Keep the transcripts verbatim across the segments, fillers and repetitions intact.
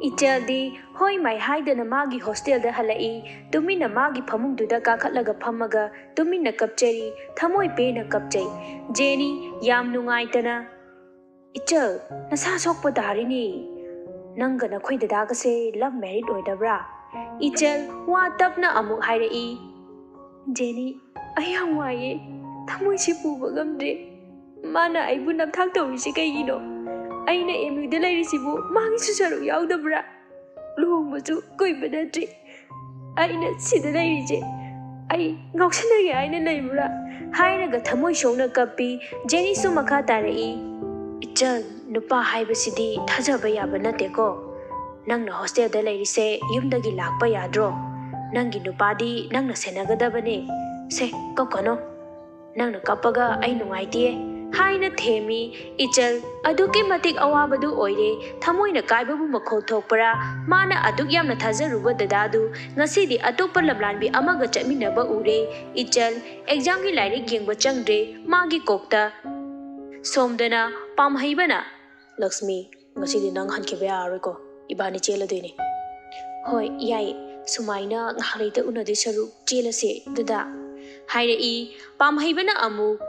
ꯏꯆꯦꯜꯗꯤ ꯍꯣꯏ ꯃꯥꯏ ꯍꯥꯏꯗꯅ ꯃꯥꯒꯤ ꯍꯣꯁꯇꯦꯜꯗ ꯍꯜꯂꯛꯏ꯫ ꯇꯨꯃꯤꯟꯅ ꯃꯥꯒꯤ ꯐꯃꯨꯡꯗꯨꯗ ꯀꯥꯈꯠꯂꯒ ꯐꯝꯃꯒ ꯇꯨꯃꯤꯟꯅ ꯀꯞꯆꯔꯤ꯫ ꯊꯃꯣꯏ ꯄꯦꯟꯅ ꯀꯞꯆꯩ꯫ ꯖꯦꯅꯤ, ꯌꯥꯝ ꯅꯨꯡꯉꯥꯏꯇꯅ, "ꯏꯆꯜ, ꯅꯁꯥ ꯁꯣꯛꯄ ꯇꯥꯔꯤꯅꯦ꯫ ꯅꯪꯒ ꯅꯈꯣꯏ ꯗꯗꯥꯒꯁꯦ ꯂꯞ ꯃꯦꯔꯤꯠ ꯑꯣꯏꯗꯕ꯭ꯔꯥ?" ꯏꯆꯜ ꯋꯥ ꯇꯞꯅ ꯑꯃꯨꯛ ꯍꯥꯏꯔꯛꯏ꯫ "ꯖꯦꯅꯤ, ꯑꯩ ꯌꯥꯝ ꯋꯥꯏꯌꯦ꯫ ꯊꯃꯣꯏꯁꯦ ꯄꯨꯕ ꯉꯝꯗ꯭ꯔꯦ꯫ ꯃꯥꯅ ꯑꯩꯕꯨ ꯅꯝꯊꯥꯛ ꯇꯧꯔꯤꯁꯦ ꯀꯩꯒꯤꯅꯣ? ꯑꯩꯅ ꯑꯦꯝ ꯌꯨꯗ ꯂꯩꯔꯤꯁꯤꯕꯨ ꯃꯥꯒꯤꯁꯨ ꯁꯔꯨꯛ ꯌꯥꯎꯗꯕ꯭ꯔꯥ? ꯂꯨꯍꯣꯡꯕꯁꯨ ꯀꯨꯏꯕ ꯅꯠꯇ꯭ꯔꯤ꯫ ꯑꯩꯅ ꯁꯤꯗ ꯂꯩꯔꯤꯁꯦ ꯑꯩ ꯉꯥꯎꯁꯤꯟꯅꯒꯦ ꯍꯥꯏꯅ ꯂꯩꯕ꯭ꯔꯥ?" ꯍꯥꯏꯔꯒ ꯊꯃꯣꯏ ꯁꯣꯛꯅ ꯀꯞꯄꯤ꯫ ꯖꯦꯅꯤꯁꯨ ꯃꯈꯥ ꯇꯥꯔꯛꯏ, "ꯏꯆꯜ, ꯅꯨꯄꯥ ꯍꯥꯏꯕꯁꯤꯗꯤ ꯊꯥꯖꯕ ꯌꯥꯕ ꯅꯠꯇꯦꯀꯣ꯫ ꯅꯪꯅ ꯍꯣꯁꯇꯦꯜꯗ ꯂꯩꯔꯤꯁꯦ ꯌꯨꯝꯗꯒꯤ ꯂꯥꯛꯄ ꯌꯥꯗ꯭ꯔꯣ? ꯅꯪꯒꯤ ꯅꯨꯄꯥꯗꯤ ꯅꯪꯅ ꯁꯦꯟꯅꯒꯗꯕꯅꯦ꯫ ꯁꯦ, ꯀꯞꯀꯅꯣ꯫ ꯅꯪꯅ ꯀꯞꯄꯒ ꯑꯩ ꯅꯨꯡꯉꯥꯏꯇꯦ" ꯍꯥꯏꯅ ꯊꯦꯝꯃꯤ꯫ ꯏꯆꯜ ꯑꯗꯨꯛꯀꯤ ꯃꯇꯤꯛ ꯑꯋꯥꯕꯗꯨ ꯑꯣꯏꯔꯦ꯫ ꯊꯃꯣꯏꯅ ꯀꯥꯏꯕꯕꯨ ꯃꯈꯣꯜ ꯊꯣꯛꯄ꯭ꯔꯥ? ꯃꯥꯅ ꯑꯗꯨꯛ ꯌꯥꯝꯅ ꯊꯥꯖꯔꯨꯕ ꯗꯗꯥꯗꯨ ꯉꯁꯤꯗꯤ ꯑꯇꯣꯞꯄ ꯂꯝꯂꯥꯟꯕꯤ ꯑꯃꯒ ꯆꯠꯃꯤꯟꯅꯕ ꯎꯔꯦ꯫ ꯏꯆꯜ ꯑꯦꯛꯖꯥꯝꯒꯤ ꯂꯥꯏꯔꯤꯛ ꯌꯦꯡꯕ ꯆꯪꯗ꯭ꯔꯦ꯫ ꯃꯥꯒꯤ ꯀꯣꯛꯇ ꯁꯣꯝꯗꯅ ꯄꯥꯝꯍꯩꯕꯅ, "ꯂꯛꯁꯃꯤ, ꯉꯁꯤꯗꯤ ꯅꯪ ꯍꯟꯈꯤꯕ ꯌꯥꯔꯔꯣꯏꯀꯣ꯫ ꯏꯕꯥꯅꯤ ꯆꯦꯜꯂꯗꯣꯏꯅꯦ꯫" "ꯍꯣꯏ, ꯌꯥꯏ꯫ ꯁꯨꯃꯥꯏꯅ ꯉꯥꯏꯍꯥꯛ ꯂꯩꯇ ꯎꯅꯗꯣꯏ ꯁꯔꯨꯛ ꯆꯦꯜꯂꯁꯦ, ꯗꯗꯥ꯫" ꯍꯥꯏꯔꯛꯏ꯫ ꯄꯥꯝꯍꯩꯕꯅ ꯑꯃꯨꯛ,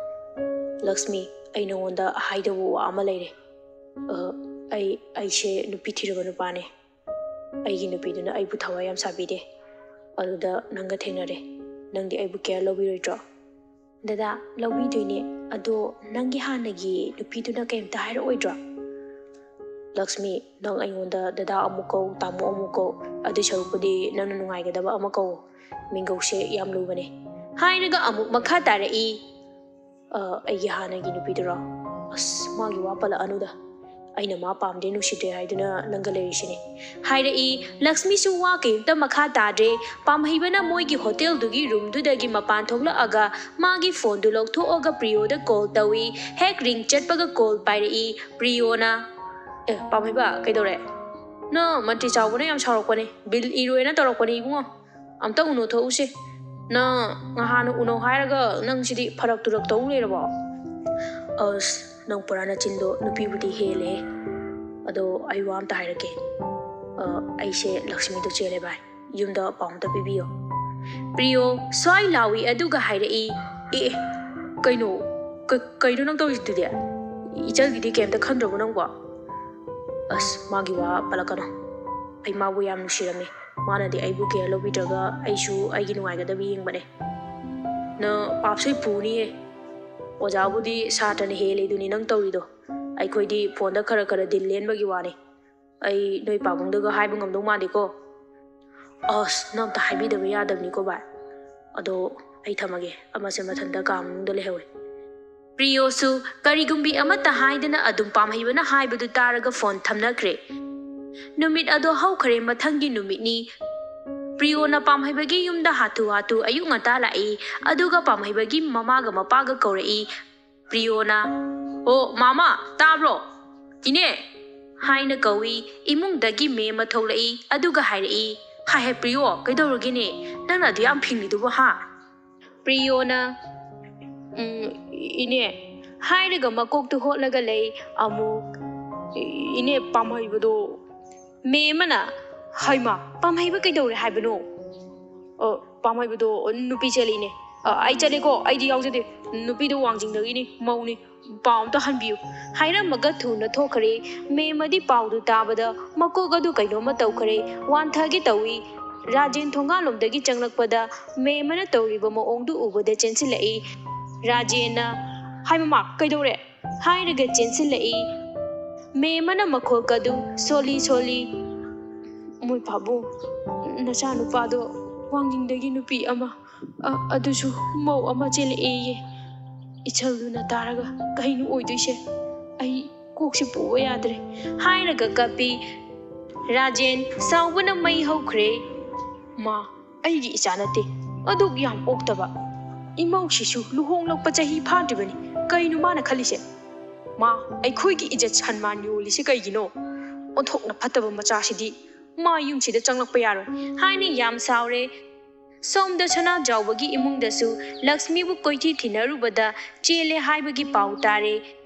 "ꯂꯛꯁꯃꯤ, ꯑꯩ ꯅꯉꯣꯟꯗ ꯍꯥꯏꯗꯧꯕ ꯋꯥ ꯑꯃ ꯂꯩꯔꯦ꯫ ꯑ, ꯑꯩ, ꯑꯩꯁꯦ ꯅꯨꯄꯤ ꯊꯤꯔꯕ ꯅꯨꯄꯥꯅꯦ꯫ ꯑꯩꯒꯤ ꯅꯨꯄꯤꯗꯨꯅ ꯑꯩꯕꯨ ꯊꯋꯥꯏ ꯌꯥꯝ ꯁꯥꯕꯤꯗꯦ꯫ ꯑꯗꯨꯗ ꯅꯪꯒ ꯊꯦꯡꯅꯔꯦ꯫ ꯅꯪꯗꯤ ꯑꯩꯕꯨ ꯀꯦꯌꯔ ꯂꯧꯕꯤꯔꯣꯏꯗ꯭ꯔꯣ?" "ꯗꯗꯥ, ꯂꯧꯕꯤꯗꯣꯏꯅꯦ꯫ ꯑꯗꯣ ꯅꯪꯒꯤ ꯍꯥꯟꯅꯒꯤ ꯅꯨꯄꯤꯗꯨꯅ ꯀꯩꯝꯇ ꯍꯥꯏꯔꯛꯑꯣꯏꯗ꯭ꯔꯣ?" "ꯂꯛꯁꯃꯤ, ꯅꯪ ꯑꯩꯉꯣꯟꯗ ꯗꯗꯥ ꯑꯃꯨꯛ ꯀꯧ, ꯇꯥꯃꯣ ꯑꯃꯨꯛ ꯀꯧ꯫ ꯑꯗꯨꯏ ꯁꯔꯨꯛꯄꯨꯗꯤ ꯅꯪꯅ ꯅꯨꯡꯉꯥꯏꯒꯗꯕ ꯑꯃ ꯀꯧ꯫ ꯃꯤꯡꯒꯧꯁꯦ ꯌꯥꯝ ꯂꯨꯕꯅꯦ꯫" ꯍꯥꯏꯔꯒ ꯑꯃꯨꯛ ꯃꯈꯥ ꯇꯥꯔꯛꯏ꯫ "ꯑ, ꯑꯩꯒꯤ ꯍꯥꯟꯅꯒꯤ ꯅꯨꯄꯤꯗꯨꯔꯣ? ꯑꯁ, ꯃꯥꯒꯤ ꯋꯥ ꯄꯜꯂꯛꯑꯅꯨꯗ꯫ ꯑꯩꯅ ꯃꯥ ꯄꯥꯝꯗꯦ, ꯅꯨꯡꯁꯤꯗ꯭ꯔꯦ ꯍꯥꯏꯗꯨꯅ ꯅꯪꯒ ꯂꯩꯔꯤꯁꯤꯅꯦ꯫" ꯍꯥꯏꯔꯛꯏ꯫ ꯂꯛꯁꯃꯤꯁꯨ ꯋꯥ ꯀꯩꯝꯇ ꯃꯈꯥ ꯇꯥꯗ꯭ꯔꯦ꯫ ꯄꯥꯝꯍꯩꯕꯅ ꯃꯣꯏꯒꯤ ꯍꯣꯇꯦꯜꯗꯨꯒꯤ ꯔꯨꯝꯗꯨꯗꯒꯤ ꯃꯄꯥꯟ ꯊꯣꯛꯂꯛꯑꯒ ꯃꯥꯒꯤ ꯐꯣꯟꯗꯨ ꯂꯧꯊꯣꯛꯑꯒ ꯄ꯭ꯔꯤꯌꯣꯗ ꯀꯣꯜ ꯇꯧꯏ꯫ ꯍꯦꯛ ꯔꯤꯡ ꯆꯠꯄꯒ ꯀꯣꯜ ꯄꯥꯏꯔꯛꯏ꯫ ꯄ꯭ꯔꯤꯌꯣꯅ, "ꯑꯦ, ꯄꯥꯝꯍꯩꯕ, ꯀꯩꯗꯧꯔꯦ? ꯅꯪ ꯃꯟꯇ꯭ꯔꯤ ꯆꯥꯎꯕꯅ ꯌꯥꯝ ꯁꯥꯎꯔꯛꯄꯅꯦ, ꯕꯤꯜ ꯏꯔꯣꯏꯅ ꯇꯧꯔꯛꯄꯅꯦ ꯏꯕꯨꯡꯉꯣ꯫ ꯑꯝꯇ ꯎꯅꯊꯣꯛꯎꯁꯦ꯫ ꯅꯪ ꯉꯍꯥꯟꯅ ꯎꯅꯧ ꯍꯥꯏꯔꯒ ꯅꯪ ꯁꯤꯗꯤ ꯐꯔꯛ ꯇꯨꯔꯛ ꯇꯧ ꯂꯩꯔꯕꯣ?" "ꯑꯁ, ꯅꯪ ꯄꯨꯔꯥ ꯅꯆꯤꯟꯗꯣ ꯅꯨꯄꯤꯕꯨꯗꯤ ꯍꯦꯜꯂꯦ꯫ ꯑꯗꯣ ꯑꯩ ꯋꯥ ꯑꯝꯇ ꯍꯥꯏꯔꯛꯀꯦ꯫ "ꯑ, ꯑꯩꯁꯦ ꯂꯛꯁꯃꯤꯗꯣ ꯆꯦꯜꯂꯦ ꯚꯥꯏ, ꯌꯨꯝꯗ ꯄꯥꯎ ꯑꯝꯇ ꯄꯤꯕꯤꯌꯣ꯫" ꯄ꯭ꯔꯤꯌꯣ ꯁ꯭ꯋꯥꯏ ꯂꯥꯎꯏ ꯑꯗꯨꯒ ꯍꯥꯏꯔꯛꯏ, "ꯑꯦ, ꯑꯦ, ꯀꯩꯅꯣ? ꯀ-, ꯀꯩꯅꯣ ꯅꯪ ꯇꯧꯔꯤꯗꯨꯗꯤ? ꯏꯆꯜꯒꯤꯗꯤ ꯀꯩꯝꯇ ꯈꯟꯗ꯭ꯔꯕꯣ ꯅꯪꯕꯣ?" "ꯑꯁ, ꯃꯥꯒꯤ ꯋꯥ ꯄꯜꯂꯛꯀꯅꯣ꯫ ꯑꯩ ꯃꯥꯕꯨ ꯌꯥꯝ ꯅꯨꯡꯁꯤꯔꯝꯃꯤ꯫ ꯃꯥꯅꯗꯤ ꯑꯩꯕꯨ ꯀꯦꯌꯔ ꯂꯧꯕꯤꯗ꯭ꯔꯒ ꯑꯩꯁꯨ ꯑꯩꯒꯤ ꯅꯨꯡꯉꯥꯏꯒꯗꯕ ꯌꯦꯡꯕꯅꯦ꯫ ꯅꯪ ꯄꯥꯞꯁꯨ ꯄꯨꯅꯤꯌꯦ꯫ ꯑꯣꯖꯥꯕꯨꯗꯤ ꯁꯥꯇ꯭ꯔꯅ ꯍꯦꯜꯂꯤꯗꯨꯅꯤ ꯅꯪ ꯇꯧꯔꯤꯗꯣ꯫ ꯑꯩꯈꯣꯏꯗꯤ ꯐꯣꯟꯗ ꯈꯔ ꯈꯔ ꯗꯤꯜ ꯂꯦꯟꯕꯒꯤ ꯋꯥꯅꯤ꯫ ꯑꯩ ꯅꯣꯏ ꯄꯥꯕꯨꯡꯗꯒ ꯍꯥꯏꯕ ꯉꯝꯗꯧ ꯃꯥꯟꯗꯦꯀꯣ꯫" "ꯑꯁ, ꯅꯪ ꯑꯝꯇ ꯍꯥꯏꯕꯤꯗꯕ ꯌꯥꯗꯕꯅꯤꯀꯣ ꯚꯥꯏ꯫ ꯑꯗꯣ ꯑꯩ ꯊꯝꯃꯒꯦ, ꯑꯃꯁꯦ ꯃꯊꯟꯇ ꯀꯥ ꯃꯅꯨꯡꯗ ꯂꯩꯍꯧꯋꯦ꯫" ꯄ꯭ꯔꯤꯌꯣꯁꯨ ꯀꯔꯤꯒꯨꯝꯕꯤ ꯑꯃꯠꯇ ꯍꯥꯏꯗꯅ ꯑꯗꯨꯝ ꯄꯥꯝꯍꯩꯕꯅ ꯍꯥꯏꯕꯗꯨ ꯇꯥꯔꯒ ꯐꯣꯟ ꯊꯝꯅꯈ꯭ꯔꯦ꯫ ꯅꯨꯃꯤꯠ ꯑꯗꯣ ꯍꯧꯈ꯭ꯔꯦ, ꯃꯊꯪꯒꯤ ꯅꯨꯃꯤꯠꯅꯤ꯫ ꯄ꯭ꯔꯤꯌꯣꯅ ꯄꯥꯝꯍꯩꯕꯒꯤ ꯌꯨꯝꯗ ꯍꯥꯊꯨ ꯍꯥꯊꯨ ꯑꯌꯨꯛ ꯉꯟꯇꯥ ꯂꯥꯛꯏ, ꯑꯗꯨꯒ ꯄꯥꯝꯍꯩꯕꯒꯤ ꯃꯃꯥꯒ ꯃꯄꯥꯒ ꯀꯧꯔꯛꯏ꯫ ꯄ꯭ꯔꯤꯌꯣꯅ, "ꯑꯣ, ꯃꯥꯃꯥ, ꯇꯥꯕ꯭ꯔꯣ? ꯏꯅꯦ!" ꯍꯥꯏꯅ ꯀꯧꯏ꯫ ꯏꯃꯨꯡꯗꯒꯤ ꯃꯦꯝ ꯑꯃ ꯊꯣꯛꯂꯛꯏ, ꯑꯗꯨꯒ ꯍꯥꯏꯔꯛꯏ, "ꯍꯥꯏ ꯍꯥꯏ ꯄ꯭ꯔꯤꯌꯣ, ꯀꯩꯗꯧꯔꯒꯦꯅꯦ? ꯅꯪꯅ ꯑꯗꯨ ꯌꯥꯝ ꯐꯤꯡꯂꯤꯗꯨꯕꯨ, ꯍꯥ?" ꯄ꯭ꯔꯤꯌꯣꯅ, "ꯎꯝ, ꯏꯅꯦ," ꯍꯥꯏꯔꯒ ꯃꯀꯣꯛꯇꯨ ꯍꯣꯠꯂꯒ ꯂꯩ꯫ ꯑꯃꯨꯛ, "ꯏꯅꯦ, ꯄꯥꯝꯍꯩꯕꯗꯣ?" ꯃꯦꯝ ꯑꯃꯅ, "ꯍꯩꯃꯥ, ꯄꯥꯝꯍꯩꯕ ꯀꯩꯗꯧꯔꯦ ꯍꯥꯏꯕꯅꯣ?" "ꯑꯣ, ꯄꯥꯝꯍꯩꯕꯗꯣ ꯅꯨꯄꯤ ꯆꯦꯜꯂꯤꯅꯦ꯫ ꯑ, ꯑꯩ ꯆꯠꯂꯦꯀꯣ, ꯑꯩꯗꯤ ꯌꯥꯎꯖꯗꯦ꯫ ꯅꯨꯄꯤꯗꯣ ꯋꯥꯡꯖꯤꯡꯗꯒꯤꯅꯤ, ꯃꯧꯅꯤ꯫ ꯄꯥꯎ ꯑꯝꯇ ꯍꯟꯕꯤꯌꯨ꯫" ꯍꯥꯏꯔꯝꯃꯒ ꯊꯨꯅ ꯊꯣꯛꯈ꯭ꯔꯦ꯫ ꯃꯦꯝ ꯑꯗꯤ ꯄꯥꯎꯗꯨ ꯇꯥꯕꯗ ꯃꯀꯣꯛ ꯑꯗꯨ ꯀꯩꯅꯣꯝꯃ ꯇꯧꯈ꯭ꯔꯦ, ꯋꯥꯟꯊꯒꯦ ꯇꯧꯏ꯫ ꯔꯥꯖꯦꯟ ꯊꯣꯡꯒꯥꯜꯂꯣꯝꯗꯒꯤ ꯆꯪꯂꯛꯄꯗ ꯃꯦꯝ ꯑꯃꯅ ꯇꯧꯔꯤꯕ ꯃꯑꯣꯡꯗꯨ ꯎꯕꯗ ꯆꯦꯟꯁꯤꯜꯂꯛꯏ꯫ ꯔꯥꯖꯦꯟꯅ, "ꯍꯥꯏ ꯃꯃꯥ, ꯀꯩꯗꯧꯔꯦ?" ꯍꯥꯏꯔꯒ ꯆꯦꯟꯁꯤꯜꯂꯛꯏ꯫ ꯃꯦꯝ ꯑꯃꯅ ꯃꯈꯣꯜ ꯀꯗꯨ ꯁꯣꯜꯂꯤ ꯁꯣꯜꯂꯤ, "ꯃꯣꯏ ꯄꯥꯕꯨꯡ, ꯅꯆꯥꯅꯨꯄꯥꯗꯣ ꯋꯥꯡꯖꯤꯡꯗꯒꯤ ꯅꯨꯄꯤ ꯑꯃ, ꯑ, ꯑꯗꯨꯁꯨ ꯃꯧ ꯑꯃ ꯆꯦꯜꯂꯛꯑꯦꯌꯦ꯫ ꯏꯆꯜꯗꯨꯅ ꯇꯥꯔꯒ ꯀꯩꯅꯣ ꯑꯣꯏꯗꯣꯏꯁꯦ? ꯑꯩ ꯀꯣꯛꯁꯤ ꯄꯨꯕ ꯌꯥꯗ꯭ꯔꯦ," ꯍꯥꯏꯔꯒ ꯀꯞꯄꯤ꯫ ꯔꯥꯖꯦꯟ ꯁꯥꯎꯕꯅ ꯃꯩ ꯍꯧꯈ꯭ꯔꯦ꯫ "ꯃꯥ, ꯑꯩꯒꯤ ꯏꯆꯥ ꯅꯠꯇꯦ, ꯑꯗꯨꯛ ꯌꯥꯝ ꯑꯣꯛꯇꯕ ꯏꯃꯧꯁꯤꯁꯨ ꯂꯨꯍꯣꯡꯂꯛꯄ ꯆꯍꯤ ꯐꯥꯗ꯭ꯔꯤꯕꯅꯤ꯫ ꯀꯩꯅꯣ ꯃꯥꯅ ꯈꯜꯂꯤꯁꯦ? ꯃꯥ, ꯑꯩꯈꯣꯏꯒꯤ ꯏꯖꯠ ꯁꯟꯃꯥꯟ ꯌꯣꯜꯂꯤꯁꯦ ꯀꯩꯒꯤꯅꯣ? ꯑꯣꯟꯊꯣꯛꯅ ꯐꯠꯇꯕ ꯃꯆꯥꯁꯤꯗꯤ꯫ ꯃꯥ ꯌꯨꯝꯁꯤꯗ ꯆꯪꯂꯛꯄ ꯌꯥꯔꯣꯏ," ꯍꯥꯏꯅ ꯌꯥꯝ ꯁꯥꯎꯔꯦ꯫ ꯁꯣꯝꯗ ꯁꯅꯥꯖꯥꯎꯕꯒꯤ ꯏꯃꯨꯡꯗꯁꯨ ꯂꯛꯁꯃꯤꯕꯨ ꯀꯣꯏꯊꯤ ꯊꯤꯅꯔꯨꯕꯗ ꯆꯦꯜꯂꯦ ꯍꯥꯏꯕꯒꯤ ꯄꯥꯎ ꯇꯥꯔꯦ꯫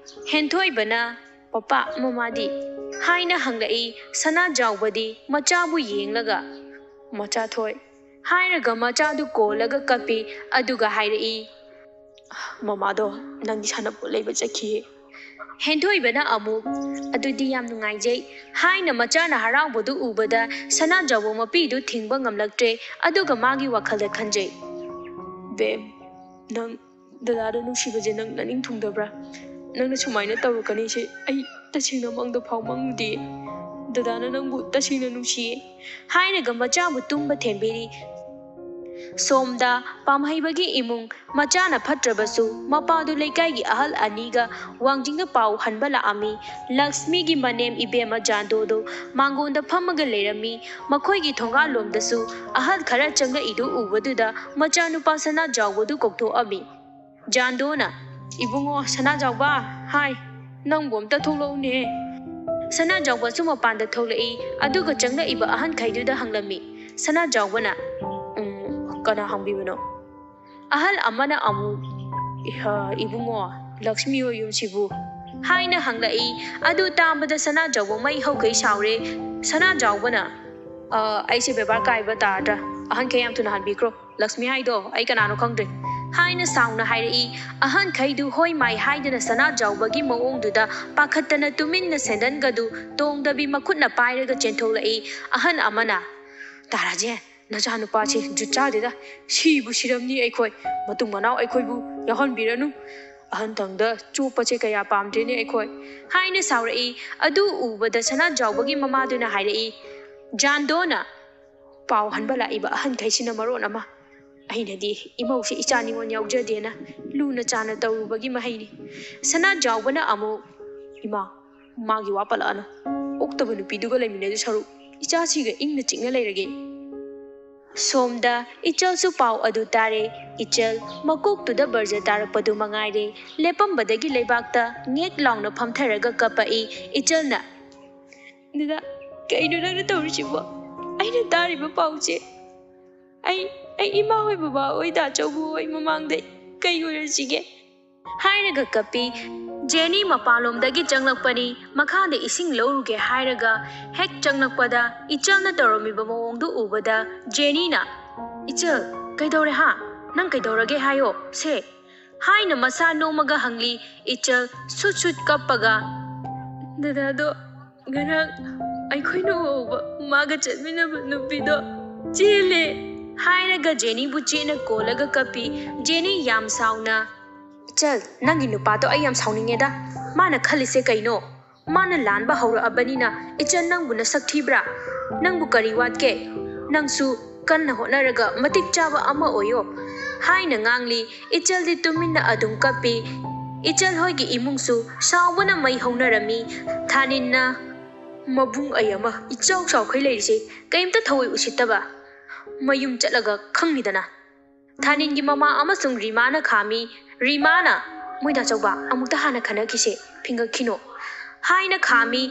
ꯍꯦꯟꯊꯣꯏꯕꯅ, "ꯄꯄꯥ, ꯃꯃꯥꯗꯤ?" ꯍꯥꯏꯅ ꯍꯪꯂꯛꯏ꯫ ꯁꯅꯥꯖꯥꯎꯕꯗꯤ ꯃꯆꯥꯕꯨ ꯌꯦꯡꯂꯒ, "ꯃꯆꯥ ꯊꯣꯏ" ꯍꯥꯏꯔꯒ ꯃꯆꯥꯗꯨ ꯀꯣꯜꯂꯒ ꯀꯞꯄꯤ꯫ ꯑꯗꯨꯒ ꯍꯥꯏꯔꯛꯏ, "ꯃꯃꯥꯗꯣ ꯅꯪꯒꯤ ꯁꯥꯟꯅꯄꯣꯠ ꯂꯩꯕ ꯆꯠꯈꯤꯌꯦ"꯫ ꯍꯦꯟꯊꯣꯏꯕꯅ ꯑꯃꯨꯛ, "ꯑꯗꯨꯗꯤ ꯌꯥꯝ ꯅꯨꯡꯉꯥꯏꯖꯩ" ꯍꯥꯏꯅ ꯃꯆꯥꯅ ꯍꯔꯥꯎꯕꯗꯨ ꯎꯕꯗ ꯁꯅꯥꯖꯥꯎꯕ ꯃꯄꯤꯗꯨ ꯊꯤꯡꯕ ꯉꯝꯂꯛꯇ꯭ꯔꯦ꯫ ꯑꯗꯨꯒ ꯃꯥꯒꯤ ꯋꯥꯈꯜꯗ ꯈꯟꯖꯩ, "ꯕꯦꯝ, ꯅꯪ ꯗꯗꯥꯗ ꯅꯨꯡꯁꯤꯕꯁꯦ ꯅꯪ ꯅꯅꯤꯡ ꯊꯨꯡꯗꯕ꯭ꯔꯥ? ꯅꯪꯅ ꯁꯨꯃꯥꯏꯅ ꯇꯧꯔꯛꯀꯅꯤꯁꯦ ꯑꯩ ꯇꯁꯦꯡꯅ ꯃꯪꯗ ꯐꯥꯎ ꯃꯪꯗꯦ꯫ ꯗꯗꯥꯅ ꯅꯪꯕꯨ ꯇꯁꯦꯡꯅ ꯅꯨꯡꯁꯤꯌꯦ" ꯍꯥꯏꯔꯒ ꯃꯆꯥꯕꯨ ꯇꯨꯝꯕ ꯊꯦꯝꯕꯤꯔꯤ꯫ ꯁꯣꯝꯗ ꯄꯥꯝꯍꯩꯕꯒꯤ ꯏꯃꯨꯡ, ꯃꯆꯥꯅ ꯐꯠꯇ꯭ꯔꯕꯁꯨ ꯃꯄꯥꯗꯨ ꯂꯩꯀꯥꯏꯒꯤ ꯑꯍꯜ ꯑꯅꯤꯒ ꯋꯥꯡꯖꯤꯡꯗ ꯄꯥꯎ ꯍꯟꯕ ꯂꯥꯛꯑꯝꯃꯤ꯫ ꯂꯛꯁꯃꯤꯒꯤ ꯃꯅꯦꯝ ꯏꯕꯦꯝꯃ ꯖꯥꯟꯗꯣꯗꯨ ꯃꯥꯡꯒꯣꯟꯗ ꯐꯝꯃꯒ ꯂꯩꯔꯝꯃꯤ꯫ ꯃꯈꯣꯏꯒꯤ ꯊꯣꯡꯒꯥꯜꯂꯣꯝꯗꯁꯨ ꯑꯍꯜ ꯈꯔ ꯆꯪꯂꯛꯏꯗꯨ ꯎꯕꯗꯨꯗ ꯃꯆꯥꯅꯨꯄꯥ ꯁꯅꯥꯖꯥꯎꯕꯗꯨ ꯀꯧꯊꯣꯛꯑꯝꯃꯤ꯫ ꯖꯥꯟꯗꯣꯅ, "ꯏꯕꯨꯡꯉꯣ ꯁꯅꯥꯖꯥꯎꯕ, ꯍꯥꯏ, ꯅꯪꯕꯨ ꯑꯝꯇ ꯊꯣꯛꯂꯛꯎꯅꯦ"꯫ ꯁꯅꯥꯖꯥꯎꯕꯁꯨ ꯃꯄꯥꯟꯗ ꯊꯣꯛꯂꯛꯏ꯫ ꯑꯗꯨꯒ ꯆꯪꯂꯛꯏꯕ ꯑꯍꯟꯈꯩꯗꯨꯗ ꯍꯪꯂꯝꯃꯤ꯫ ꯁꯅꯥꯖꯥꯎꯕꯅ, "ꯎꯝ, ꯀꯅꯥ ꯍꯪꯕꯤꯕꯅꯣ?" ꯑꯍꯜ ꯑꯃꯅ ꯑꯃꯨꯛ, "ꯏꯍ, ꯏꯕꯨꯡꯉꯣ, ꯂꯛꯁꯃꯤ ꯍꯣꯏ ꯌꯨꯝꯁꯤꯕꯨ?" ꯍꯥꯏꯅ ꯍꯪꯂꯛꯏ꯫ ꯑꯗꯨ ꯇꯥꯕꯗ ꯁꯅꯥꯖꯥꯎꯕ ꯃꯩ ꯍꯧꯈꯩ ꯁꯥꯎꯔꯦ꯫ ꯁꯅꯥꯖꯥꯎꯕꯅ, "ꯑ, ꯑꯩꯁꯦ ꯕꯦꯕꯥꯔ ꯀꯥꯏꯕ ꯇꯥꯔꯗ꯭ꯔꯥ? ꯑꯍꯟꯈꯩ ꯌꯥꯝ ꯊꯨꯅ ꯍꯟꯕꯤꯈ꯭ꯔꯣ꯫ ꯂꯛꯁꯃꯤ ꯍꯥꯏꯗꯣ ꯑꯩ ꯀꯅꯥꯅꯣ ꯈꯪꯗ꯭ꯔꯦ" ꯍꯥꯏꯅ ꯁꯥꯎꯅ ꯍꯥꯏꯔꯛꯏ꯫ ꯑꯍꯟꯈꯩꯗꯨ ꯍꯣꯏ ꯃꯥꯏ ꯍꯥꯏꯗꯅ ꯁꯅꯥꯖꯥꯎꯕꯒꯤ ꯃꯑꯣꯡꯗꯨꯗ ꯄꯥꯈꯠꯇꯅ ꯇꯨꯃꯤꯟꯅ ꯁꯦꯟꯗꯟꯒꯗꯨ ꯇꯣꯡꯗꯕꯤ ꯃꯈꯨꯠꯅ ꯄꯥꯏꯔꯒ ꯆꯦꯟꯊꯣꯛꯂꯛꯏ꯫ ꯑꯍꯟ ꯑꯃꯅ, "ꯇꯥꯔꯥꯖꯦ, ꯅꯆꯥꯅꯨꯄꯥꯁꯤ ꯖꯨꯠ ꯆꯥꯗꯦꯗ, ꯁꯤꯕꯨ ꯁꯤꯔꯝꯅꯤ ꯑꯩꯈꯣꯏ, ꯃꯇꯨꯡ ꯃꯅꯥꯎ ꯑꯩꯈꯣꯏꯕꯨ ꯌꯥꯎꯍꯟꯕꯤꯔꯅꯨ꯫ ꯑꯍꯟ ꯊꯪꯗ ꯆꯣꯞꯄꯁꯦ ꯀꯌꯥ ꯄꯥꯝꯗ꯭ꯔꯦꯅꯦ ꯑꯩꯈꯣꯏ" ꯍꯥꯏꯅ ꯁꯥꯎꯔꯛꯏ꯫ ꯑꯗꯨ ꯎꯕꯗ ꯁꯅꯥꯖꯥꯎꯕꯒꯤ ꯃꯃꯥꯗꯨꯅ ꯍꯥꯏꯔꯛꯏ, "ꯖꯥꯟꯗꯣꯅ ꯄꯥꯎ ꯍꯟꯕ ꯂꯥꯛꯏꯕ ꯑꯍꯟꯈꯩꯁꯤꯅ ꯃꯔꯣꯟ ꯑꯃ, ꯑꯩꯅꯗꯤ ꯏꯃꯧꯁꯦ ꯏꯆꯥ ꯅꯤꯉꯣꯜ ꯌꯥꯎꯖꯗꯦꯅ ꯂꯨꯅ ꯆꯥꯅ ꯇꯧꯔꯨꯕꯒꯤ ꯃꯍꯩꯅꯤ"꯫ ꯁꯅꯥꯖꯥꯎꯕꯅ ꯑꯃꯨꯛ, "ꯏꯃꯥ, ꯃꯥꯒꯤ ꯋꯥ ꯄꯜꯂꯛꯑꯅꯨ꯫ ꯑꯣꯛꯇꯕ ꯅꯨꯄꯤꯗꯨꯒ ꯂꯩꯃꯤꯟꯅꯗꯨ ꯁꯔꯨꯛ ꯏꯆꯥꯁꯤꯒ ꯏꯪꯅ ꯆꯤꯛꯅ ꯂꯩꯔꯒꯦ"꯫ ꯁꯣꯝꯗ ꯏꯆꯜꯁꯨ ꯄꯥꯎ ꯑꯗꯨ ꯇꯥꯔꯦ꯫ ꯏꯆꯜ ꯃꯀꯣꯛꯇꯨꯗ ꯕꯔꯖ ꯇꯥꯔꯛꯄꯗꯨ ꯃꯉꯥꯏꯔꯦ꯫ ꯂꯦꯞꯄꯝꯕꯗꯒꯤ ꯂꯩꯕꯥꯛꯇ ꯉꯦꯛ ꯂꯥꯎꯅ ꯐꯝꯊꯔꯒ ꯀꯞꯄꯛꯏ꯫ ꯏꯆꯜꯅ, "ꯗꯗꯥ, ꯀꯩꯅꯣ ꯅꯪꯅ ꯇꯧꯔꯤꯁꯤꯕꯣ? ꯑꯩꯅ ꯇꯥꯔꯤꯕ ꯄꯥꯎꯁꯦ, ꯑꯩ, ꯑꯩ ꯏꯃꯥ ꯍꯣꯏ, ꯕꯕꯥ ꯍꯣꯏ, ꯗꯥ ꯆꯧꯕ ꯍꯣꯏ ꯃꯃꯥꯡꯗ ꯀꯩ ꯑꯣꯏꯔꯁꯤꯒꯦ?" ꯍꯥꯏꯔꯒ ꯀꯞꯄꯤ꯫ ꯖꯦꯅꯤ ꯃꯄꯥꯟꯂꯣꯝꯗꯒꯤ ꯆꯪꯂꯛꯄꯅꯤ꯫ ꯃꯈꯥꯗ ꯏꯁꯤꯡ ꯂꯧꯔꯨꯒꯦ ꯍꯥꯏꯔꯒ ꯍꯦꯛ ꯆꯪꯂꯛꯄꯗ ꯏꯆꯜꯅ ꯇꯧꯔꯝꯃꯤꯕ ꯃꯑꯣꯡꯗꯨ ꯎꯕꯗ ꯖꯦꯅꯤꯅ, "ꯏꯆꯜ, ꯀꯩꯗꯧꯔꯦ ꯍꯥ? ꯅꯪ ꯀꯩꯗꯧꯔꯒꯦ ꯍꯥꯏꯌꯣ ꯁꯦ?" ꯍꯥꯏꯅ ꯃꯁꯥ ꯅꯣꯝꯃꯒ ꯍꯪꯂꯤ꯫ ꯏꯆꯜ ꯁꯨꯠ ꯁꯨꯠ ꯀꯞꯄꯒ, "ꯗꯗꯥꯗꯣ ꯉꯔꯥꯡ ꯑꯩꯈꯣꯏꯅ ꯎꯍꯧꯕ ꯃꯥꯒ ꯆꯠꯃꯤꯟꯅꯕ ꯅꯨꯄꯤꯗꯣ ꯆꯦꯜꯂꯦ" ꯍꯥꯏꯔꯒ ꯖꯦꯅꯤꯕꯨ ꯆꯦꯠꯅ ꯀꯣꯜꯂꯒ ꯀꯞꯄꯤ꯫ ꯖꯦꯅꯤ ꯌꯥꯝ ꯁꯥꯎꯅ, "ꯏꯆꯜ, ꯅꯪꯒꯤ ꯅꯨꯄꯥꯗꯣ ꯑꯩ ꯌꯥꯝ ꯁꯥꯎꯅꯤꯡꯉꯦꯗ꯫ ꯃꯥꯅ ꯈꯜꯂꯤꯁꯦ ꯀꯩꯅꯣ? ꯃꯥꯅ ꯂꯥꯟꯕ ꯍꯧꯔꯛꯑꯕꯅꯤꯅ ꯏꯆꯜ ꯅꯪꯕꯨ ꯅꯁꯛ ꯊꯤꯕ꯭ꯔꯥ? ꯅꯪꯕꯨ ꯀꯔꯤ ꯋꯥꯠꯀꯦ? ꯅꯪꯁꯨ ꯀꯟꯅ ꯍꯣꯠꯅꯔꯒ ꯃꯇꯤꯛ ꯆꯥꯕ ꯑꯃ ꯑꯣꯏꯌꯣ" ꯍꯥꯏꯅ ꯉꯥꯡꯂꯤ꯫ ꯏꯆꯜꯗꯤ ꯇꯨꯃꯤꯟꯅ ꯑꯗꯨꯝ ꯀꯞꯄꯤ꯫ ꯏꯆꯜ ꯍꯣꯏꯒꯤ ꯏꯃꯨꯡꯁꯨ ꯁꯥꯎꯕꯅ ꯃꯩ ꯍꯧꯅꯔꯝꯃꯤ꯫ ꯊꯥꯅꯤꯟꯅ, "ꯃꯕꯨꯡ ꯑꯩ ꯑꯃ ꯏꯆꯥꯎ ꯆꯥꯎꯈꯩ ꯂꯩꯔꯤꯁꯦ ꯀꯩꯝꯇ ꯊꯑꯣꯏ ꯎꯁꯤꯠꯇꯕ꯫ ꯃꯌꯨꯝ ꯆꯠꯂꯒ ꯈꯪꯅꯤꯗꯅ"꯫ ꯊꯥꯅꯤꯟꯒꯤ ꯃꯃꯥ ꯑꯃꯁꯨꯡ ꯔꯤꯃꯥꯅ ꯈꯥꯝꯃꯤ꯫ ꯔꯤꯃꯥꯅ, "ꯃꯣꯏꯗꯥ ꯆꯧꯕ, ꯑꯃꯨꯛꯇ ꯍꯥꯟꯅ ꯈꯟꯅꯈꯤꯁꯦ, ꯐꯤꯡꯒꯠꯈꯤꯅꯣ" ꯍꯥꯏꯅ ꯈꯥꯝꯃꯤ꯫